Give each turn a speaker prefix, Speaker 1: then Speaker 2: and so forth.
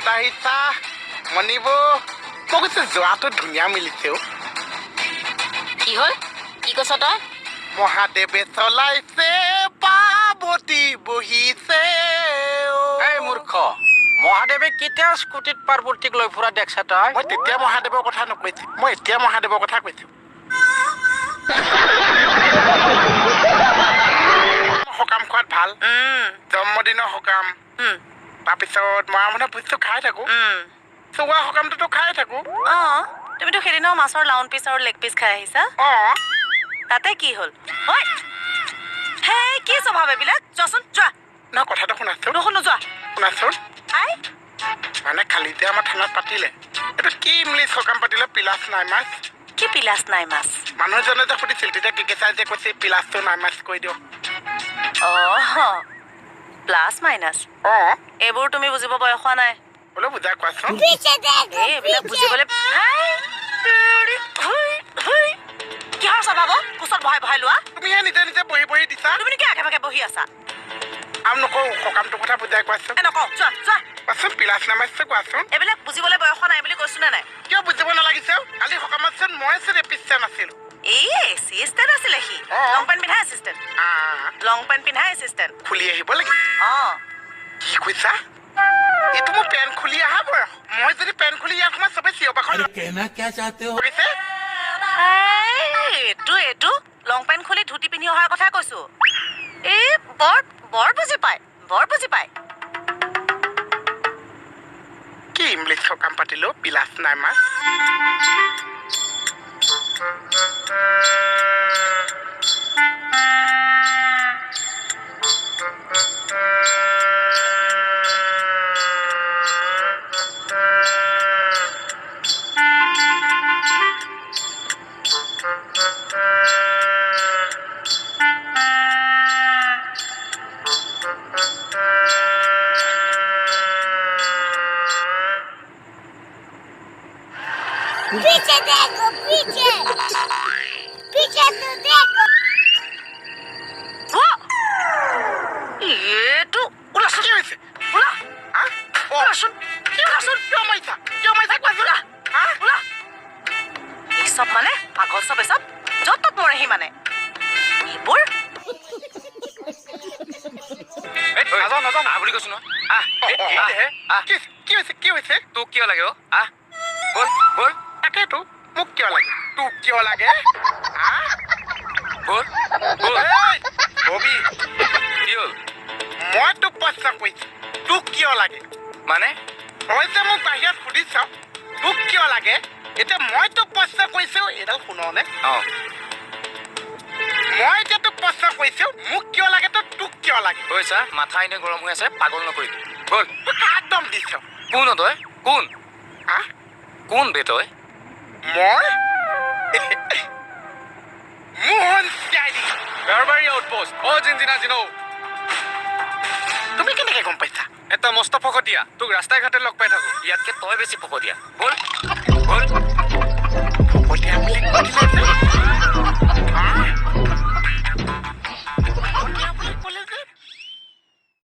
Speaker 1: সকামত আহিছা মণিব। মই কৈছো যোৱাটো ধুনীয়া মিলিছে অ'।
Speaker 2: কি হ'ল? কি কৈছ তই?
Speaker 1: মহাদেৱে চলাইছে, পাৰ্বতী বহিছে অ'।
Speaker 3: এই মূৰ্খ, মহাদেৱে কেতিয়া স্কুটিত পাৰ্বতীক লৈ ফুৰা দেখছা তই?
Speaker 1: মই তেতিয়া মহাদেৱৰ কথা নকৈছো, মই এতিয়া মহাদেৱৰ কথা কৈছো। সকাম খোৱাত ভাল, জন্মদিনৰ সকাম, তাৰপিছত মৰা মানুহ ভোজটো খাই থাকো, চোৱা সকামটোতো খাই থাকো।
Speaker 2: অ, তুমিতো সেইদিনাও মাছৰ লাউন পিচ আৰু লেগ পিচ খাই আহিছা।
Speaker 1: অ।
Speaker 2: তাতে কি হ'ল? ঐ হেই, কি স্বভাৱ এইবিলাক? যোৱাচোন যোৱা।
Speaker 1: নহয়, কথাটো শুনাচোন।
Speaker 2: নুশুনো, যোৱা।
Speaker 1: শুনাচোন।
Speaker 2: আই।
Speaker 1: মানে কালি যে আমাৰ থানাত পাতিলে, এইটো কি ইংলিছ সকাম পাতিলে, পিলাচ নাই মাছ?
Speaker 2: কি পিলাচ নাই মাছ?
Speaker 1: মানুহজনে যে সুধিছিল, তেতিয়া কি চাই যে কৈছে পিলাচটো নাই মাছ কৈ দিয়ক।
Speaker 2: অ, প্লাছ মাইনাছ।
Speaker 1: অ।
Speaker 2: এইবোৰ তুমি বুজিব বয়স হোৱা নাই।
Speaker 1: বোলো বুজাই কোৱাচোন।
Speaker 2: এই এইবিলাক বুজিবলৈ হাই, হেই, কিহৰ স্বভাৱ অ? কোচত বহাই বহাই লোৱা।
Speaker 1: তুমিহে নিজে নিজে বহি বহি দিছা।
Speaker 2: তুমি কি আগে ভাগে বহি আছা?
Speaker 1: আৰু নকওঁ, সকামটোৰ কথা বুজাই কোৱাচোন।
Speaker 2: এ নকওঁ, যোৱা যোৱা।
Speaker 1: কোৱাচোন, পিলাচ নামাইছে কোৱাচোন।
Speaker 2: এইবিলাক বুজিবলৈ বয়স হোৱা নাই বুলি কৈছো নে নাই?
Speaker 1: কিয় বুজিব নালাগিছে? কালি সকামতচোন মই চোন এপিষ্টেণ্ট আছিলো।
Speaker 2: এই এছিষ্টেণ্ট আছিলে সি।
Speaker 1: অ।
Speaker 2: লং পেণ্ট পিন্ধা এছিষ্টেণ্ট।
Speaker 1: আ,
Speaker 2: লং পেণ্ট পিন্ধা এছিষ্টেণ্ট।
Speaker 1: খুলি আহিব লাগে।
Speaker 2: অ।
Speaker 1: কি কৈছা? এইটো মোৰ পেণ্ট খুলি অহা বয়স। মই যদি পেণ্ট খুলি ইয়াত সোমাই চবে চিঞৰ বাখৰ
Speaker 4: अरे कहना क्या चाहते हो?
Speaker 1: কৰিছে।
Speaker 2: এই, এইটো লং পেণ্ট খুলি ধুতি পিন্ধি অহাৰ কথা কৈছো। এই বৰ বৰ বুজি পায়, বৰ বুজি পায়।
Speaker 1: কি ইংলিছ সকাম পাতিলো, বিলাস নাই মাছ।
Speaker 5: पीछे देखो, पीछे, पीछे तो देखो।
Speaker 2: অ! এইটো ওলাচোন।
Speaker 1: কি হৈছে?
Speaker 2: ওলা।
Speaker 1: হা? অ,
Speaker 2: ওলাচোন।
Speaker 1: কি ওলাচোন? কিয় মাৰিছা? কিয় মাৰিছা কোৱাচোন? হা?
Speaker 2: ওলা। এই চব মানে পাগল চব, এই চব য'ত ত'ত মৰেহি মানে এইবোৰ।
Speaker 3: নাযাওঁ নাযাওঁ, আহ বুলি কৈছো নহয়। আহ।
Speaker 1: অ, অ,
Speaker 3: আহ, আহ।
Speaker 1: কি কি হৈছে? কি হৈছে?
Speaker 3: তোক কিয় লাগে অ? আহ, বল বল।
Speaker 1: তাকেতো, মোক কিয় লাগে? তোক কিয় লাগে? হা?
Speaker 3: বল বল।
Speaker 1: এই, ববি।
Speaker 3: কি হ'ল?
Speaker 1: মই তোক প্ৰশ্ন কৰিছো, তোক কিয় লাগে?
Speaker 3: মানে?
Speaker 1: তই যে মোক বাহিৰত সুধিছ তোক কিয় লাগে, এতিয়া মই তোক প্ৰশ্ন কৰিছো, এইডাল শুননে?
Speaker 3: অ।
Speaker 1: মই এতিয়া তোক প্ৰশ্ন কৰিছো, মোক কিয় লাগে, তো তোক কিয় লাগে?
Speaker 3: ঐ চা, মাথা এনে গৰম হৈ আছে, পাগল নকৰিবি, বল।
Speaker 1: তই কাক দম দিছ?
Speaker 3: কোন অ তই? কোন?
Speaker 1: হা?
Speaker 3: কোন বে তই?
Speaker 1: মই মোহন চিআইডি।
Speaker 6: বেহৰবাৰী আউটপোষ্ট অ জিনজিনা জিনৌ।
Speaker 1: তুমি কেনেকে গম পাইছা?
Speaker 6: এটা মস্ত ফকতীয়া, তোক ৰাস্তাই ঘাটে লগ পাই থাকো।
Speaker 3: ইয়াতকে তই বেছি ফকতীয়া। বল বল।
Speaker 1: ফকতীয়া বুলি কৈ দিলে যে?